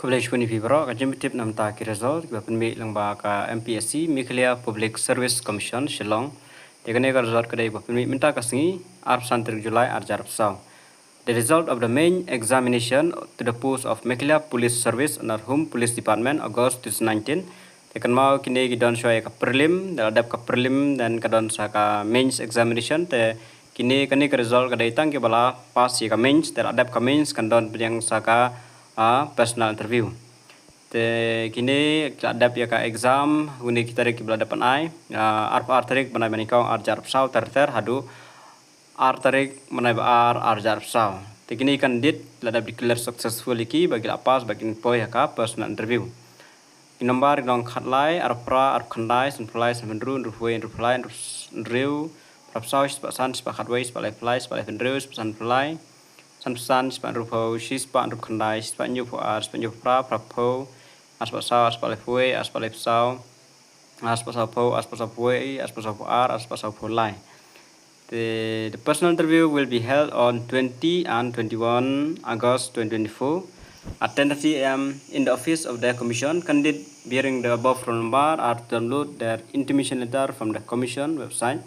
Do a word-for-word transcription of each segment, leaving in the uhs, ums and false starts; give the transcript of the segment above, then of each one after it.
Khublei shibun ïa phi baroh. Ka jingpyntip namar ki result kiba pynmih lyngba ka M P S C, Meghalaya Public Service Commission, Shillong. Te kane ka result ka dei ba pynmih mynta ka sngi, arphew san tarik July, arhajar arphew saw. The result of the main examination to the post of Meghalaya Police Service under Home Police Department, August twenty nineteen. Te kynmaw kine ki don shuwa ïa ka prelim, te la dep ka prelim, then ka don sa ka mains examination, te kine, kane ka result ka dei tang kiba la pass ïa ka mains, te la dep ka mains kan don pdiang sa ka, ah, personal interview. Te kine ki la dep ïa ka exam, une ki tarik kiba la dep ban ai, ah, arphew ar tarik bnai ba nyngkong arhajar arphew saw ter ter haduh ar tarik bnai ba ar arhajar arphew saw. Te kine ki candidate la dep declare successful ïa ki ba ki la pass ba kin poi ha ka personal interview. Ki number ki long khatlai, arphew phra, arphew khyndai, sanphew lai, sanphew hynriew, hynriewphew wei, hynriewphew lai, hynriew, hynriewphra, arphew saw, shispah san, shispah khatwei, shispah laiphew lai, shispah hynriewphew, shispah hynriewphew, shispah hynriewphew ar, shispah hynriewphew phra, phraphew, arspah saw, arspah laiphew wei, arspah laiphew saw, arspah sawphew, arspah sawphew wei, arspah sawphew ar, arspah sawphew lai. The, the personal interview will be held on twenty and twenty-one August twenty twenty-four at ten thirty A M in the office of the Commission. Candidate bearing the above roll number are to download their intimation letter from the Commission website.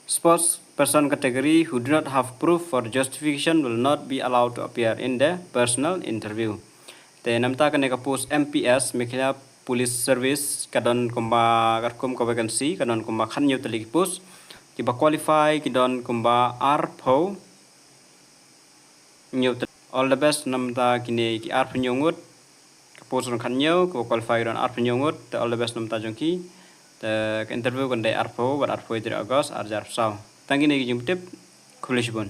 Spokesperson category who do not have proof for justification will not be allowed to appear in the personal interview. Te namar kane ka post M P S, Meghalaya Police Service, ka don kumba, ka kum ka vacancy ka don kumba khathynñiew tylli ki post. Kiba qualify ki don kumba arphew hynñiew tylli. All the best namar kine ki arphew hynñiew ngut. Ka post don khathynñiew, kiba qualify ki don arphew hynñiew ngut. Te all the best namar jong ki. Te ka interview kan dei arphew bad arphew wei tarik August arhajar arphew saw. Tang kine ki jingpyntip. Khublei shibun.